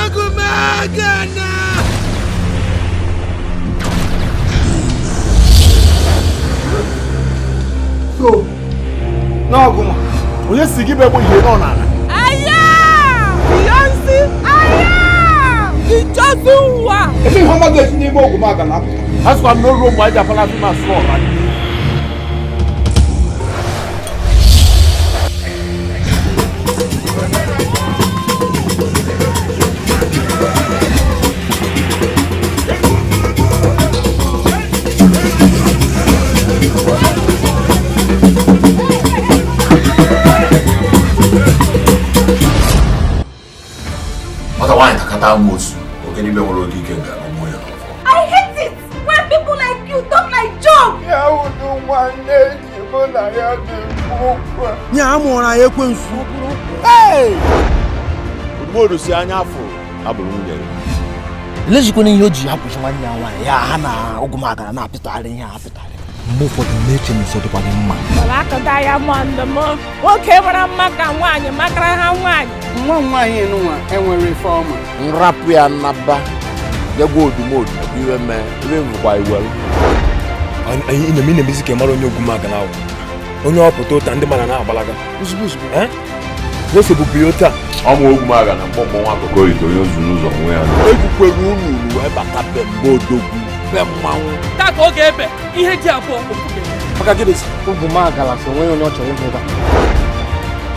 Ogumagana! So, n'ọgụma, onye si gị bụ egbe ihe nọ n'ala? Aya! Beyonce! Aya! The chosen one! Ebe ihe ọma ga-esi n'ime Ogumagana apụta. A sịkwa m na o ruo mgbe anyị ji apala afọ asụ ọra. Nwata nwaanyị takata amoosu, oke dibịa nwere oke ike nga ọmụ ya n'ọfọ. I hate it when people like you talk like Job! Ya udu nwanne ji mụ na ya na-ekwu okwu. Nye a mụrụ anyị ekwensu. Odumodu si anya afọ abụrụ nwunye ya. Elezikwana ihe o ji hapụchi nwanne ya nwaanyị ya ha na Ogumagana na-apịtagharị ihe a apịtagharị. Mgbe ụfọdụ na-eche na nsọ dịkwa gị mma. Ọla diamond m, nwoke mara mma ka nwaanyị makara ha nwaanyị. Nwa m nwaanyị nụnwa enwere ife ọma. Nrapụ ya nnaba jegwa Odumodu iwe mee iwe bụkwa iwelu. Anyị na-emezi ka ị mara onye Ogumagana ahụ. Onye ọpụta ụta ndị mmadụ na-agbalaga. Ozugbo ozugbo. Ose bụbu ya otu a. Ọmụ Ogumagana mkpọmkpọ nwa akụkọ ite onye ozu n'ụzọ nwe ya. Egwukwere unu unu wee bata be mgbe odogwu be mmanwụ. Taa ka ọ ga-ebe ihe ji abụọ okwu. Maka gịnị? Ogumagana sị onweghị onye ọ chọrọ ịhụ ebe a.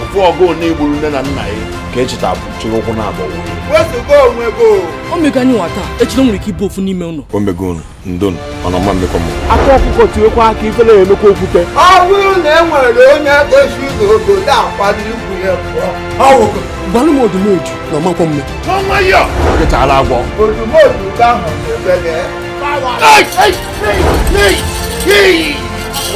Ofu ọgụ na-egburu nne na nna ya ka echeta chịrị ụkwụ na-abọ. Wezuga onwe gị. O mego anyị nwa taa, echila nwere ike ịbụ ofu n'ime ụlọ. O mego unu ndonu ọ na ọma mmekọ mmụ. Aka ọkụkọ tiwekwa aka ifele ya emekwa okwute. Ọ bụrụ na e nwere onye gosi n'obodo akwado ikwu ya pụọ. Ọwụgo. Gbalụ m Odumodu na ọmakwa mme. Okechala agwọ. Odumodu ahụ na-ebele.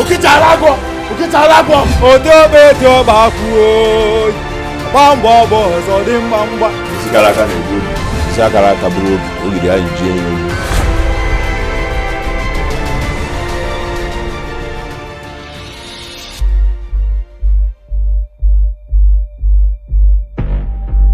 Okechala agwọ. Okechala agwọ. Odobe dị ọba kwuo. Gbamgba ọgbọ ọzọ dị mma mgba. Isi kara aka na-egbu obi, isi akara aka bụrụ obi, ogidi anyị ji enyi obi.